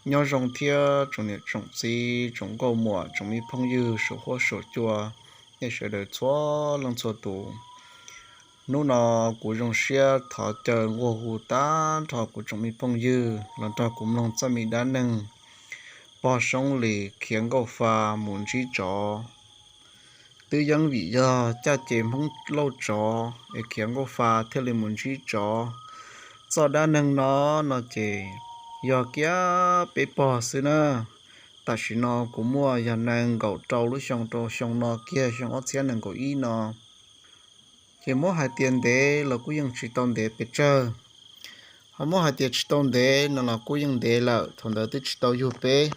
Nyob zoo thiab tsoom niam tsoom txiv, tsoom nkauj muam, tsoom me phooj ywg saum huab saum cua, nej sawv daws txhua leej txhua tus. Hnub no kuv zoo siab thov caw nquag hu tag nrho kuv tsoom me phooj ywg los nrog kuv mloog txoj me dab neeg pog Soob Lis khiav nkauj fa mus ntsib tsov. Twb yeej vim yog caj ces Hmoob lauj tsov es khiav nkauj fa thiaj li mus ntsib tsov. Txoj dab neeg no, no ces yog kiag peb pog xwb na. Tam sim no kuv muaj yog nees nkaum rau lub xyoo rau xyoo no kiag, xyoo ob txhiab nees nkaum ib no. Ces muab hais tias ntev los kuj yeej tsis tau ntev pes tsawg, ho muab hais tias tsis tau ntev no los kuj yeej ntev lawm, thaum ntawd twb tsis tau yug peb.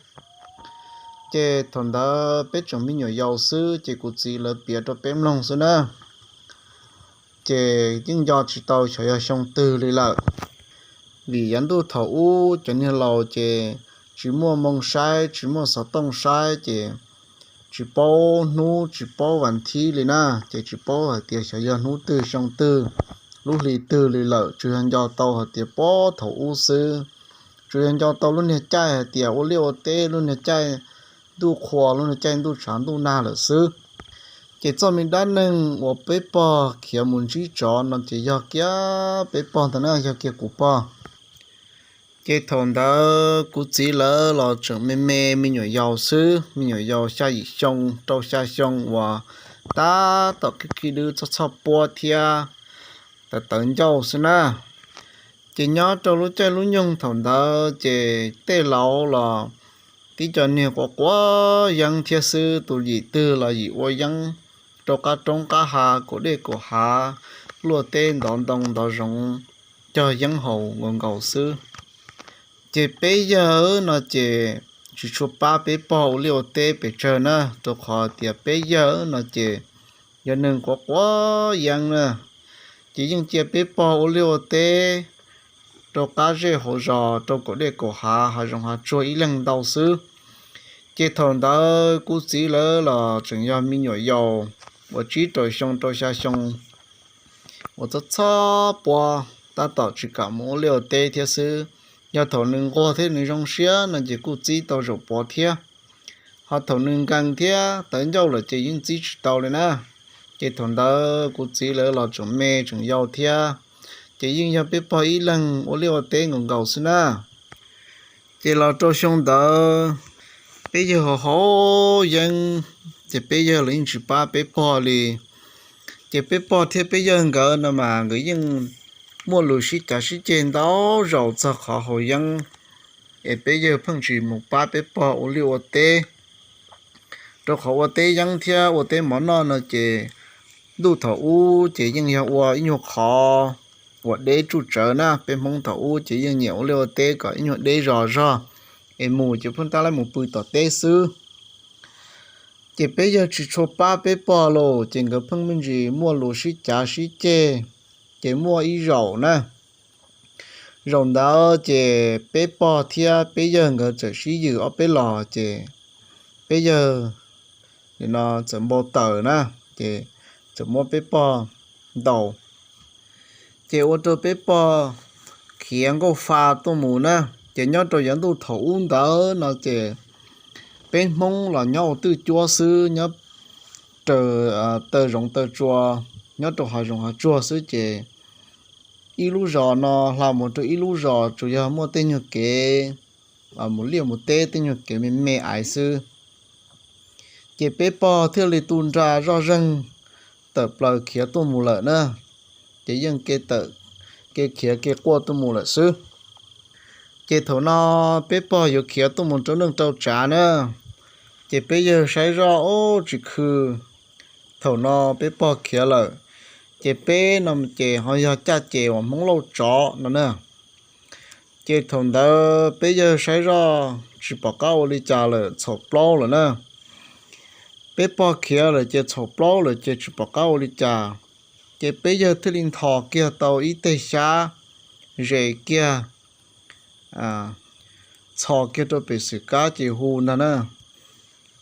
Ces thaum ntawd peb tseem me nyuam yaus xwb, ces kuv txiv lawv piav rau peb mloog xwb na. Ces yeej nco tsis tau xyov yog xyoo twg li lawm, vim yav ntuj thaum ub cov niag laus ces tsis muaj moo saib, tsis muaj xov tooj saib, ces tsis paub hnub tsis paub vas thib li na, ces tsis paub hais tias xyov yog hnub twg xyoo twg, lub hli twg li lawm, tsuas yog nco tau hais tias puag thaum ub xwb. Tsuas yog nco tau lub niag caij hais tias ua liaj ua teb, lub niag caij ntuj qhua, lub niag caij ntuj tshav ntuj nag lawm xwb. Ces txoj me dab neeg uas peb pog khiav mus ntsib tsov no ces yog kiag peb pog ntag na, yog kiag kuv pog. Ces thaum ntawd kuv txiv lawv los tseem me me, me nyuam yaus xwb, me nyuam yaus xya yim xyoo rau xya xyoo uas tab tom khib khib dwb txhob txhob puab thiab tawv tawv ncauj xwb na. Ces nyob rau lub caij lub nyoog thaum ntawd ces tej laus los tib co niag quav quav yeeb thiab xwb, tus yim twg los yim ua yeeb rau qab roob qab hav, kaum dej kaum hav, luaj teb ntov ntoo ntov zoov, cog yeeb haus nkaus nkaus xwb. Ces peb yawg no ces tsis tshua pab peb pog ua liaj ua teb pes tsawg na, rau qhov tias peb yawg no ces yog neeg quav quav yeeb na. Ces yeej cia peb pog ua liaj ua teb rau qab zej hauv zos, rau kaum dej kaum hav, hav zoov hav tsuag ib leeg ntau xwb. Ces thaum ntawd kuv txiv lawv los tseem yog me nyuam yaus uas tsib rau xyoo rau xya xyoo uas txhob txhob puab, tab tom tsis kam mus ua liaj ua teb thiab xwb. Yog thaum nws nquag thiab nws zoo siab no ces kuj txib tau zaum pov thiab, ho thaum nws nkees thiab tawv ncauj lawm ces yeej txib tsis tau li na. Ces thaum ntawd kuv txiv lawv los tseem me tseem yau thiab, ces yeej yog peb pog ib leeg ua liaj ua teb nkaus nkaus xwb na. Ces los rau xyoo ntawd peb yawg haus haus yeeb, ces peb yawg los yeej tsis pab peb pog li. Ces peb pog thiab peb yawg nkawd no mas nkawd yeej muaj lus sib cav sib ceg ntau zaus txog qhov haus yeeb, es peb yawg pheej tsis mus pab peb pog ua liaj ua teb. Rau qhov ua teb yeeb thiab ua teb mov noj no ces ntuj thaum ub ces yeej yog ua ib nyuag qhov uas deb tsuj tsawv na, peb Hmoob thaum ub ces yeej nyiam ua liaj ua teb kom ib nyuag deb zos zog, es mus ces pheej tab lab mus pw tom teb xwb. Ces peb yawg tsis tshua pab peb pog los ces nkawd pheej me ntsis muaj lus sib cav sib ceg. Ces muaj ib zaum na, zaum ntawd ces peb pog thiab peb yawg nkawd txawm sib yws ob peb los ces peb yawg no txawm npau taws na, ces txawm muab peb pog ntaus. Ces ua rau peb pog khiav nkauj fa tuaj mus na. Ces nyob rau yav ntuj thaum ub ntawd no ces peb Hmoob los nyob ua twj cuab xwb, nyob raws taw zoov taw tsua, nyob rau hav zoov hav tsuag xwb ces ib lub zos no hla mus rau ib lub zos tsuas yog muaj tej nyuag kev mus liaj mus teb, tej nyuag kev me me aiv xwb. Ces peb pog thiaj li tu nra zoj zeeg tawm plaws khiav tuaj mus lawm na. Ces yeej kev khiav kev quaj tuaj mus lawm xwb. Ces thaum no peb pog yuav khiav tuaj mus rau neej rau tsav na, ces peb yawg saib zoj ub tsis khw. Thaum no peb pog khiav lawm, ces peb no ces ho yog caj ces uas Hmoob lauj tsov no na. Ces thaum ntawd peb yawg saib zoj tsis pom qab ua li cas lawm, txhaum plaub lawm na. Peb pog khiav lawm ces txhaum plaub lawm ces tsis pom qab ua li cas. Ces peb yawg thiaj li nthos kiag tau ib teg xyab ze kiag, txhos kiag rau pem xwm kab ces hu ntag na.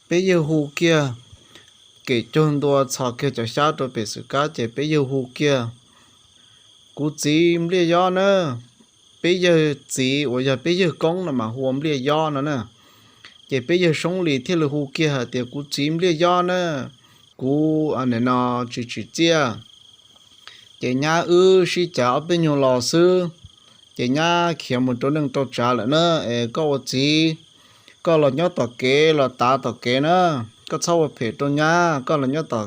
Peb yawg hu kiag, kem cuag ntua txhos kiag cov xyab rau pem xwm kab ces peb yawg hu kiag, kuv txiv Npliaj Yob na, peb yawg txiv uas yog peb yawg koob no mas hu ua Npliaj Yob no na. Ces peb yawg Soob Lis thiaj li hu kiag hais tias, Kuv txiv Npliaj Yob na, kuv nim no tsis tsim txiaj. Ces nyab wb sib cav ob peb nyuag los xwb, ces nyab khiav mus rau neej rau tsav lawm na. Es koj ua txiv, koj los nyob tom kev los tav tom kev na, koj txhob ua phem rau nyab, koj los nyob tom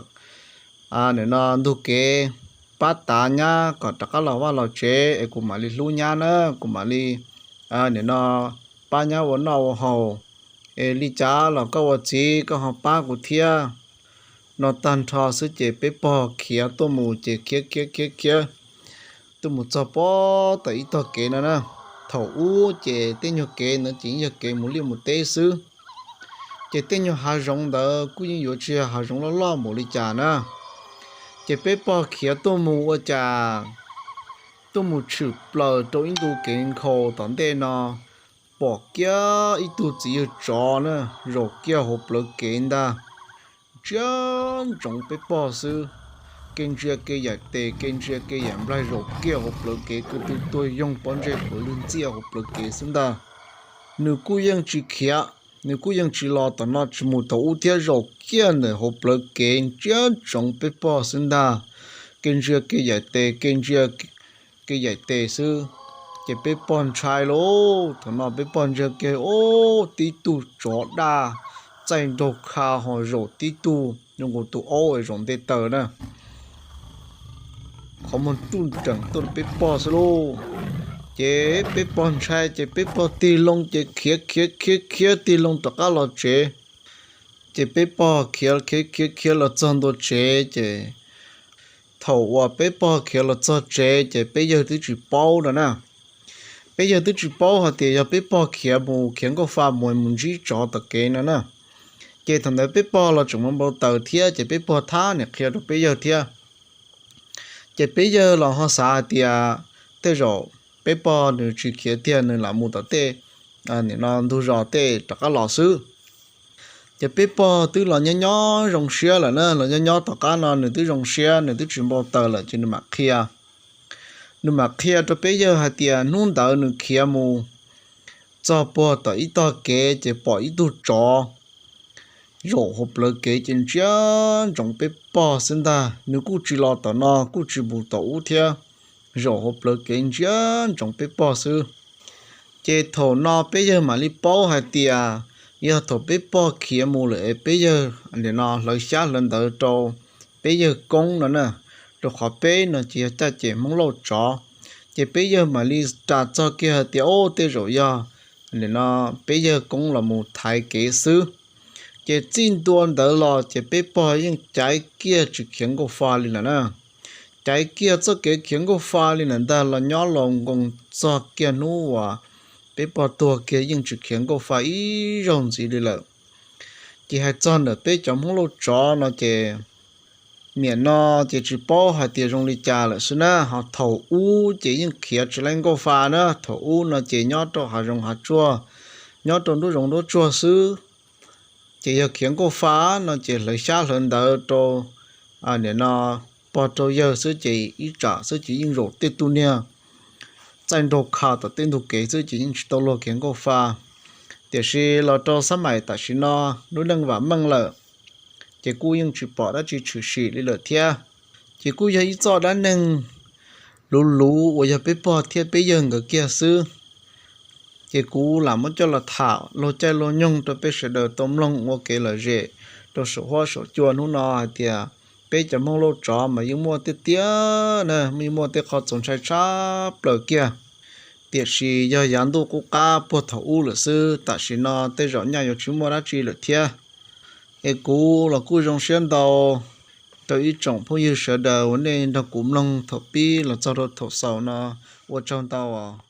nim no ntug kev pab tav nyab kom rov qab los vaj los tsev es kuv mam li hlub nyab na, kuv mam li nim no pab nyab ua noj ua haus. Es li cas los koj ua txiv koj ho pab kuv thiab. No tag nrho xwb ces peb pog khiav tuaj mus ces khiav khiav khiav khiav tuaj mus txog pem tom ib tog kev no na. Thaum ub ces tej nyuag kev ntawd ces yog kev mus liaj mus teb xwb. Ces tej nyuag hav zoov ntawd kuj yeej yuav tsis yog hav zoov loj loj npaum li cas na. Ces peb pog khiav tuaj mus ua cas tuaj mus tshwm plaws rau ib ntu kev nkhaus tom ntej no, pom kiag ib tug txiv yawg tsov na, zaum kiag hauv plawv kev ntag. Ntsia ntsoov peb pog xwb, kev ntsia kev yaim tes, kev ntsia kev yaim nplaig zaum kiag hauv plawv kev, kwv tw tuag yoog pob ntseg puav lwg ntxiaj hauv plawv kev xwb ntag. Nws kuj yeej tsis khiav, nws kuj yeej tsis los tom no tsis mus tom ub thiab, zaum kiag ntawm hauv plawv kev ntsia ntsoov peb pog xwb ntag. Kev ntsia kev yaim tes, kev ntsia kev yaim tes xwb. Ces peb pog ntshai lauj, thaum no peb pog ntsia kiag, ub, tib tug tsov daj txaij nraug kha ho zaum tib tug zoo nkaus tus aub zaum nte taws na. Qhov muag ruj nreem tuaj rau peb pog xwb lauj. Ces peb pog ntshai ces peb pog tig loo ces khiav khiav khiav khiav tig loo rov qab los tsev. Ces peb pog khiav khiav khiav khiav los txog ntua tsev ces thaum uas peb pog khiav los txog tsev ces peb yawg twb tsis paub no na. Peb yawg twb tsis paub hais tias yog peb pog khiav mus khiav nkauj fa mus mus ntsib tsov tom kev no na. Ces thaum ntawd peb pog los tseem npau taws thiab ces peb pog thab niam qhia rau peb yawg thiab. Ces peb yawg los ho xav hais tias tej zaum peb pog nws tsis khiav tiag, nws lam mus tom tej, nim no ntug zos tej rov qab los xwb. Ces peb pog twb los nyob nyob zoo siab lawm na, los nyob nyob tom qab no nws twb zoo siab, nws twb tsis npau taws lawm ces nws mam qhia. Nws mam qhia rau peb yawg hais tias hnub ntawd nws khiav mus txog puag tom ib tog kev ces pom ib tug tsov zaum hauv plawv kev ces ntsia ntsoov peb pog xwb ntag. Nws kuj tsis los tom no, kuj tsis mus tom ub thiab, zaum hauv plawv kev ntsia ntsoov peb pog xwb. Ces thaum no peb yawg mam li paub hais tias yog thaum peb pog khiav mus lawm es peb yawg nim no hlawv xyab hlawv ntawv rau peb yawg koob no na, rau qhov peb no ces yog caj ces Hmoob Lauj tsov. Ces peb yawg mam li ras txog kiag hais tias, ub, tej zaum yog nim no peb yawg koob los mus thaiv kev xwb. Ces txij ntua ntawd los ces peb pog yeej caiv kiag tsis khiav nkauj fa li lawm na. Caiv kiag txoj kev khiav nkauj fa li lawm ntag, los nyob los nkoos txog kiag hnub uas peb pog tuag kiag yeej tsis khiav nkauj fa ib zaug ntxiv li lawm. Ces hais txog ntawm peb cov Hmoob Lauj tsov no ces nim no ces tsis paub hais tias zoo li cas lawm xwb na, ho thaum ub ces yeej khiav tsis laib nkauj fa na. Thaum ub no ces nyob rau hav zoov hav tsuag, nyob rau nruab zoov nruab tsuag xwb. Ces yog khiav nkauj fa no ces hlawv xyab hlawv ntawv rau nim no pog rau yawg xwb ces ib tsam xwb ces yeej zaum tej tug niag txaij nraug kha tom tej ntug kev xwb ces yeej tsis tau luag khiav nkauj fa. Tiam sis los rau xab maim tam sim no lub neej vam meej lawm, ces kuj yeej tsis pom dab tsi tshwm sim li lawm thiab. Ces kuj yog ib txoj dab neeg luv luv uas yog peb pog thiab peb yawg nkawd kiag xwb. Ces kuv lam muab coj los tham luag caij luag nyoog rau peb sawv daws tau mloog ua kev lom zem rau saum huab saum cua hnub no hais tias peb cov Hmoob Lauj tsov mas yeej muaj tiag tiag na, yeej muaj tej qhov txaus ntshai tshaj plaws kiag. Tiam sis yog yav ntuj qub qab puag thaum ub lawm xwb, tam sim no tej zaum nyaj yuav tsis muaj dab tsi lawm thiab. Es kuv los kuj zoo siab ntau rau ib tsoom phooj ywg sawv daws uas nej nrog kuv mloog thaum pib los txog rau thaum xaus no, ua tsaug ntau os.